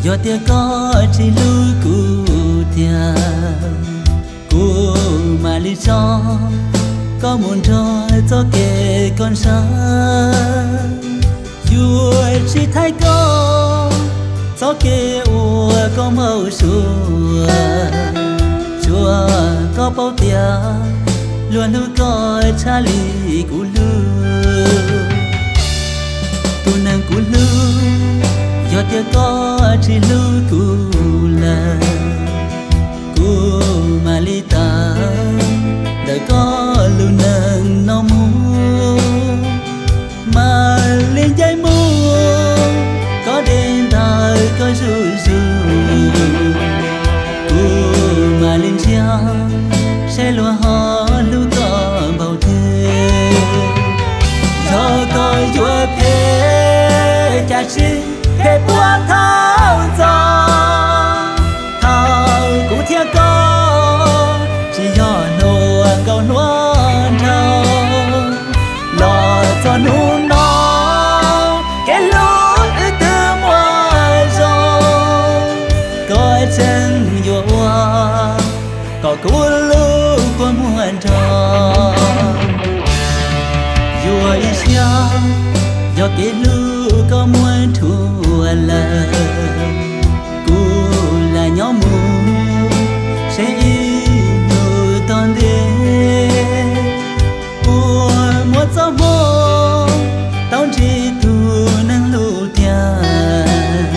Yog tias koj tsis hlub kuv tiag, kuv mam li tso koj mus nrog txoj kev koj ntshaw. Yuav tsis thaij koj txoj kev uas koj npau suav, tsuav koj paub tias luag hlub koj tshaj li kuv hlub. Tus neeg kuv hlub, yog tias koj tsis hlub kuv lawm, kuv mam li tawm ntawm koj lub neej no mus, mam li ncaim mus koj deb ntawm koj zuj zus. Kuv mam li ntsia saib luag ho hlub koj npaum twg. Yog koj yuav phem cas tsis phem puag thaum ntxov, thaum kuv thiab koj tsis yog hluas nkauj hluas nraug, los txog hnub no kev hlub wb twb muaj zoo. Koj tseem yuav ua kom kuv lub kua muag nrog. Yuav ib siab, yog kev hlub koj muab rhuav lawm, kuv lam nyob mus seb ib hnub tom ntej, puas muaj txoj hmoo tau ntsib tus neeg hlub tiag.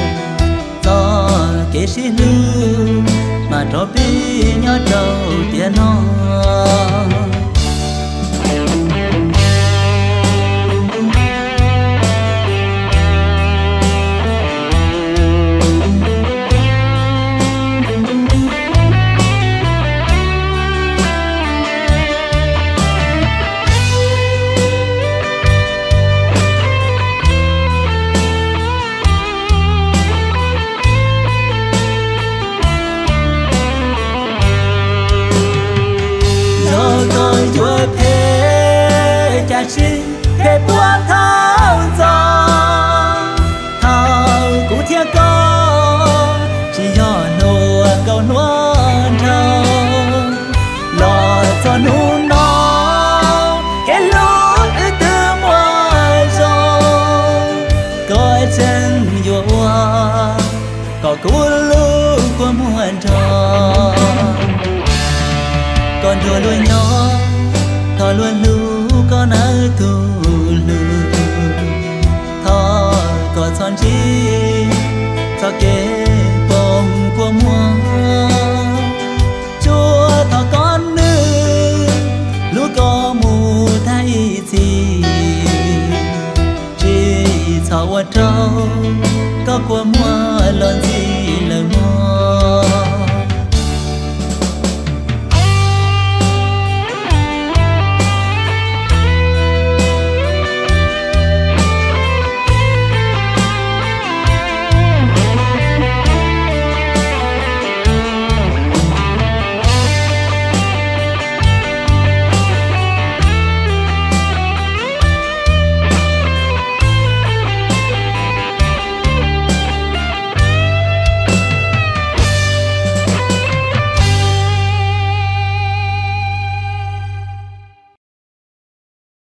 Txoj kev sib hlub mas rau peb nyob rau tiam no. Yog koj yuav phem cas tsis phem puag thaum ntxov, thaum kuv thiab koj tsis yog hluas nkauj hluas nraug, los txog hnub no kev hlub wb twb muaj zoo. Koj tseem yuav ua kom kuv lub kua muag nrog. Koj nrog luag nyob, thov luag hlub koj nawb tus hlub. Thov koj txhob ntsib txoj kev poob kua muag. Tsuas thov koj nws hlub koj mus tag ib txhis, tsis txhob ua rau koj kua muag los